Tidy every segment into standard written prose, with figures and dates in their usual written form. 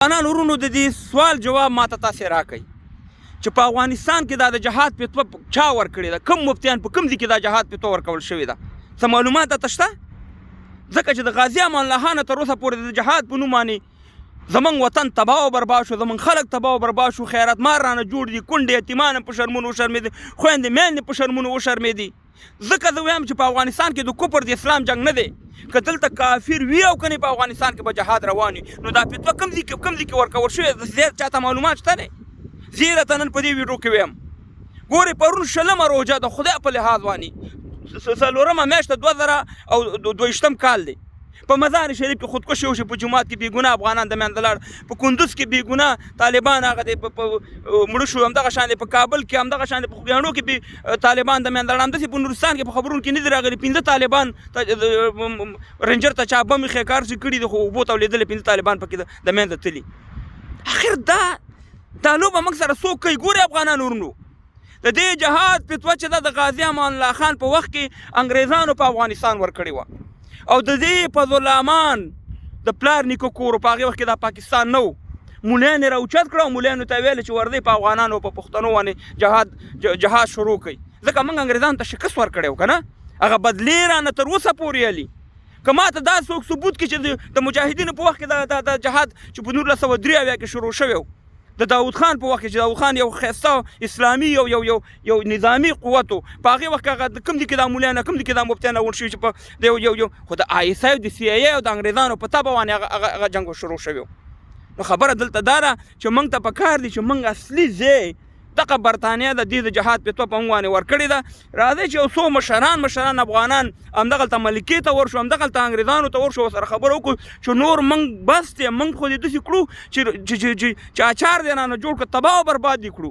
افغانانو ورونو، د دې سوال جواب ماته تاسې راکړئ چې په افغانستان کې دا د جهاد فتوا چا ورکړې ده؟ کوم مفتیان، په کوم ځای کې دا جهاد فتوا ورکول شوې ده؟ څه معلومات درته شته؟ ځکه چې د غازي امان الله خان تر اوسه پورې د جهاد په نوم باندې زمونږ وطن تباه او برباد شو، زمونږ خلک تباه او برباد شو، خیرات مار رانه جوړ دي، کونډې یتیمان هم په شرمونو وشرمېدې، خویندې میندې په شرمونو وشرمېدې. ځکه زه وایم چې په افغانستان کې د کفر د اسلام جنګ نه دی. که دلته کافر وي او کني، په افغانستان کې به جهاد روان وي. نو دا فتوا کوم ځای کې ورکول شوې ده؟ چاته معلومات شته دی؟ زه درته نن په دې ویډیو کې وایم. ګورې، پرون شلمه روژه، د خدای په لحاظ واني څلورمه میاشت، 2022 کال دی. په مزار شریف کې خودکشي وشو، په جومات کې بېګناه افغانان د منځه لاړ. په کندوز کې بېګناه طالبان هغه دی مړه شو. همدغه شان دی په کابل کې، همدغه شان دی په خوږیاڼو کې بې طالبان د منځه لاړ. همداسې په نورستان کې په خبرونو کې نه دي راغلي، پنځه طالبان رینجر ته چا بم ایښی، کار څه کړي دي، خو اوبو ته لوېدلي، پنځه طالبان پکې د منځه تللي. اخر دا لوبه موږ سره څوک کوي؟ ګوري افغانانو ورونو، د دې جهاد فتوا چې ده، د غازي امان الله خان په وخت کې انګریزانو په افغانستان ورکړې وه او د دې فضل الامان د پلار نیکه کور، په هغې وخت کې دا پاکستان نه و. مولیان یې راوچت کړه او مولیانو ته ویل چې ورځئ، په افغانانو، په پښتنو باندې جهاد شروع کړئ، ځکه موږ انګریزانو ته شکست ورکړی و که نه، هغه بدلې رانه تر اوسه پورې الي. که ما ته دا څوک ثبوت کړي چې د مجاهدینو په وخت کې دا جهاد چې په 1973 کې شروع شوی و، د داود خان په وخت کې، چې داود خان یو ښایسته اسلامي یو نظامي قوت و، په هغې وخت کې هغه کوم دي کې دا مولیان، کوم دي کې دا مفتیان راغونډ شوي چې په د یو یو یو خو د آی اس آی، د سي آی او د انګریزانو په تبه باندې هغه جنګ شروع شوی. نو خبره دلته دا ده چې موږ ته په کار دي چې موږ اصلي ځای دغه برتانیا د دې د جهاد فتوا په موږ باندې ورکړې ده. راځئ چې یو څو مشران افغانان همدغلته ملکې ته ورشو، همدغلته انګریزانو ته ورشو، سره خبره وکړو چې نور موږ بس دی، موږ خو دې داسې کړو چې اچار دې رانه جوړ کړو، تباه او برباد دې کړو.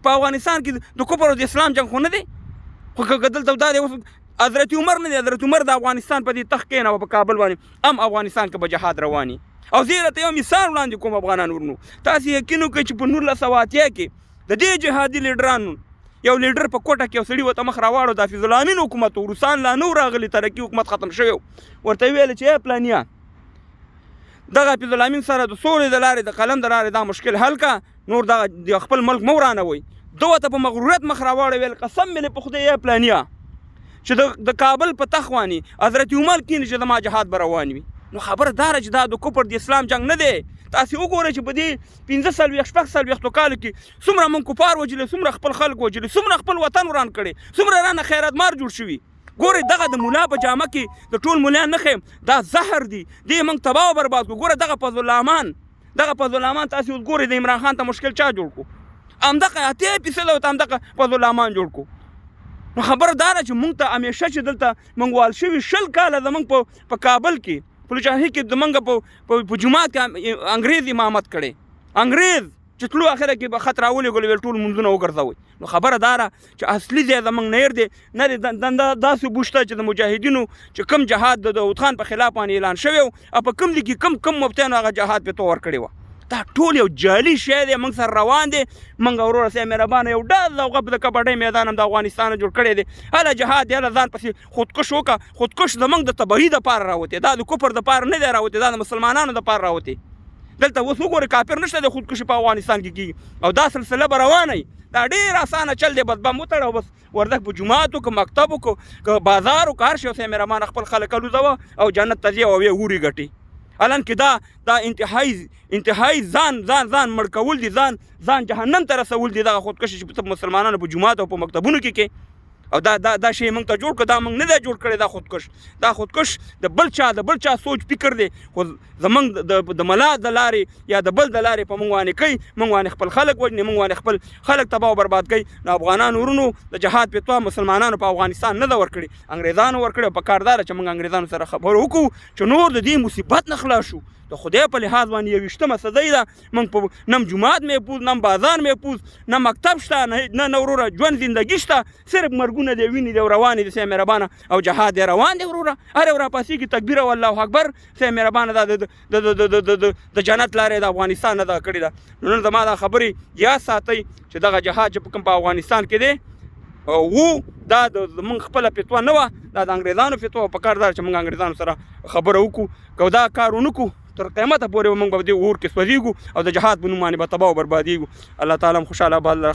په افغانستان کې د کفر او د اسلام جنګ خو نه دی، خو که دلته دا دی، اوس حضرت عمر نه دی، حضرت عمر د افغانستان په دې تخت کښېناوه په کابل باندې، هم افغانستان کې به جهاد رواني. او زه راته یو مثال وړاندې کوم. افغانان ورونو، تاسې یقین وکړئ چې په 1980 کې د دې جهادي لیډرانو یو لیډر په کوټه کې یو سړي ورته مخ راواړو. د حفیظ الامین حکومت و، روسان لا نه راغلي، ترقي حکومت ختم شوی. ورته ویل چې ای پلانیا، دغه حفیظ الامین سره د سولې د لارې، د قلم د لارې دا مشکل حل کا، نور دغه د خپل ملک مه ورانوئ. ده ورته په مغروریت مخ راواړی، ویل قسم مې په خدای ای پلانیا چې د کابل په تخت باندې حضرت عمر کینې چې زما جهاد به روان وي. نو خبره دا ده چې دا د کفر د اسلام جنګ نه دی. تاسې وګورئ چې په دې 45، 46 کالو کې څومره موږ کفار وژلي، څومره خپل خلک وژلي، څومره خپل وطن وران کړي، څومره رانه خیرات مار جوړ شوي. ګورئ، دغه د مولا په جامه کې د ټول مولیان نه ښیم، دا زهر دي، دې موږ تباه او برباد کړو. ګوره، دغه فضل الامان تاسې اوس ګورئ، د عمران خان ته مشکل چا جوړ کړو؟ همدغه 80% ورته همدغه فضل الامان جوړ کړو. نو خبره دا ده چې مونږ ته همیشه چې دلته مونږ وال شوي 20 کاله زمونږ په کابل کې، په لوچاهي کې، زمونږ په جومات کې انګریز امامت کړي. انګریز چې تلو، اخره کې به خط راولېږلو، ویل ټول لمونځونه وګرځوئ. نو خبره دا ده چې اصلي ځای زمونږ نیر دی، نه دی داسې بوشته چې د مجاهدینو چې کوم جهاد د داود خان په خلاف باندې اعلان شوی او په کوم ځای کې کوم کوم مفتیانو هغه جهاد په تو ورکړی وه، دا ټول یو جعلي شی دی، موږ سره روان دی. موږ وروره صاحب مهربانه یو ډز او غب د کبډۍ میدان هم د افغانستان جوړ کړی دی. هله جهاد دی، هله ځان پسې خودکش وکړه. خودکش زموږ د تباهي دپاره راوتی، دا د کفر دپاره نه دی راوتی، دا د مسلمانانو دپاره راوتی. دلته اوس وګورئ، کافر نشته د خودکشي په افغانستان کې کېږي او دا سلسله به روانه وي. دا ډېر اسانه چل دی، بس بم وتړه او بس ورځه په جوماتو که مکتبو که بازارو که هر شي اوسه مهربانه خپل خلک الوزوه او جنت ته ځې او یې حورې ګټې. الان کې دا انتهایی ځان مړ کول دي، ځان جهنم ته رسول دي، دغه خودکشي چې په مسلمانانو په جومات او په مکتبونو کې کې. او دا شی موږ ته جوړ کړ، دا موږ نه دی جوړ کړی. دا خودکش د بل چا سوچ فکر دی، خو زمونږ د ملا د لارې یا د بل د لارې په موږ باندې کوي، موږ باندې خپل خلک وژني، موږ باندې خپل خلک تباه او برباد کوي. نو افغانانو ورونو، د جهاد فتوا مسلمانانو په افغانستان نه ده ورکړې، انګریزانو ورکړې. په کار دا ده چې موږ انګریزانو سره خبرو وکړو چې نور د دې مصیبت نه خلاص شو. د خدای په لحاظ باندې 21مه صدۍ ده، موږ په نم جومات محفوظ، نم بازار محفوظ، نه مکتب شته، نه وروره ژوند زندگی شته، صرف مرګونه دی، وینې دی او روانې دي سه مهربانه او جهاد دی روان دی وروره. هره ورځ پاسېږي تکبیر او الله اکبر سه مهربانه. دا د جنت لارې د افغانستان نه دا کړې ده. نو نن زما دا خبرې یاد ساتئ چې دغه جهاد چې په کوم په افغانستان کې دی وو، دا د زمونږ خپله فتوا نه وه، دا د انګریزانو فتوا. په کار دا چې موږ انګریزانو سره خبره وکړو. که دا کار ونکړو، تر قیامته پورې به موږ په دې اور کې سوځېږو او د جهاد په نوم باندې به تباه او بربادېږو. الله تعالی هم خوشحاله آباد لره.